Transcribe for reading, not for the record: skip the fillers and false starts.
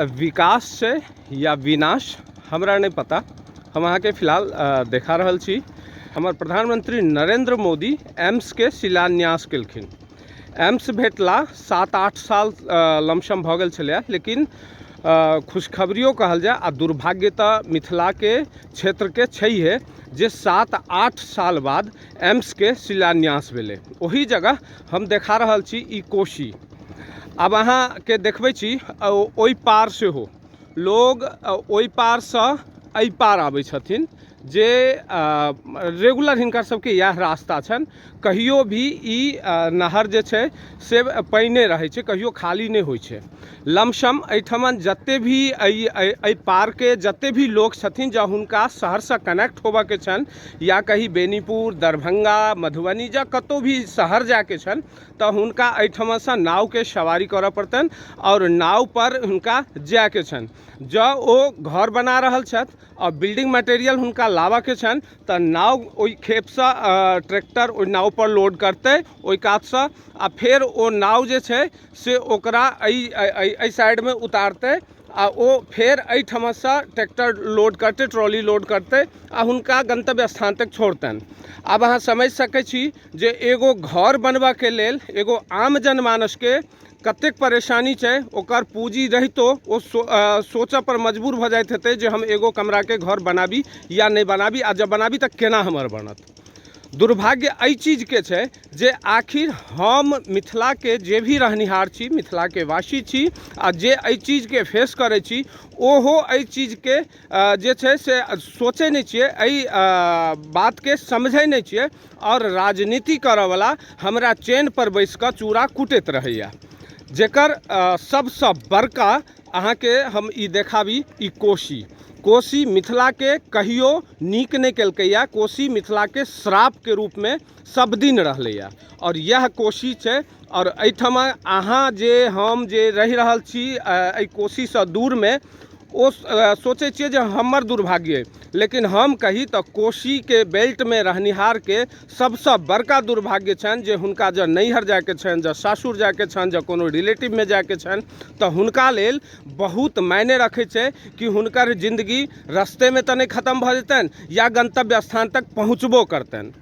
विकास छै या विनाश हमरा नहि पता। हम अहाँके फिलहाल देखा रहल छी, हमर प्रधानमंत्री नरेंद्र मोदी एम्सके शिलान्यास केलखिन। एम्स भेटला 7-8 साल लमसम भऽ गेल छलैए, लेकिन खुशखबरियो कहल जाय आ दुर्भाग्य तऽ मिथिलाके क्षेत्रके छैहे जे 7-8 साल बाद एम्सके शिलान्यास भेलै। ओही जगह हम देखा रहल छी ई कोशी। आब अहाँके देखबै छी ओहि पार सेहो लोग ओहि पारसँ एहि पार आबै छथिन, जे रेगुलर हिनकर सबके इएह रास्ता छनि। कहियो भी ई नहर जे छै से पानिए रहै छै, कहियो खाली नहि होइ छै। लमसम एहिठमन जते भी एहि पारके जते भी लोक छथिन, जँ हुनका शहरसँ कनेक्ट होबऽके छनि या कही बेनीपुर, दरभंगा, मधुबनी या कतहु भी शहर जायके छनि, तऽ हुनका एहिठमनसँ नावके सवारी करऽ पड़तनि आओर नावपर हुनका जायके छनि। जँ ओ घर बना रहल छथि आओर बिल्डिंग मटेरियल हुनका लाबऽके छनि, तऽ नाव ओहि खेपसँ ट्रैक्टर ओहि नावपर लोड करतै ओहि कातसँ, आ फेर ओ नाव जे छै से ओकरा एहि एहि साइडमे उतारतै आ ओ फेर एहिठमनसँ ट्रैक्टर लोड करतै, ट्रॉली लोड करतै आ हुनका गन्तव्य स्थान तक छोड़तनि। आब अहाँ समझि सकै छी जे एगो घर बनबऽके लेल एगो आम जनमानसके कतेक परेशानी छै। ओकर पूँजी रहितो ओ सोचऽ पर मजबूर भऽ जाइत हेतै जे हम एगो कमराके घर बनाबी या नहि बनाबी, आ जब बनाबी तऽ केना हमर बनत। दुर्भाग्य एहि चीजके छै जे आखिर हम मिथिलाके जे भी रहनिहार छी, मिथिलाके वासी छी आ जे एहि चीजके फेस करै छी, ओहो एहि चीजके जे छै से सोचै नहि छियै, एहि बातके समझै नहि छियै, आओर राजनीति करऽवला हमरा चेनपर बैस कऽ चूड़ा कुटैत रहैए। जकर सबसँ बड़का अहाँके हम ई देखाबी, ई कोशी। कोशी मिथिलाके कहियो नीक नहि केलकैए। कोशी मिथिलाके श्रापके रूपमे सब दिन रहलैए आओर इएह कोशी छै। आओर एहिठमा अहाँ जे हम जे रहि रहल छी एहि कोशीसँ दूरमे, ओ सोचै छियै जे हमर दुर्भाग्य अइ, लेकिन हम कही तऽ कोशीके बेल्टमे रहनिहारके सबसँ बड़का दुर्भाग्य छनि जे हुनका जँ नैहर जाइके छनि, जँ सासुर जाइके छनि, जँ कोनो रिलेटिवमे जाइके छनि, तऽ हुनका लेल बहुत मायने रखै छै कि हुनकर जिन्दगी रस्तेमे तऽ नहि खतम भऽ जेतनि या गन्तव्य स्थान तक पहुँचबो करतनि।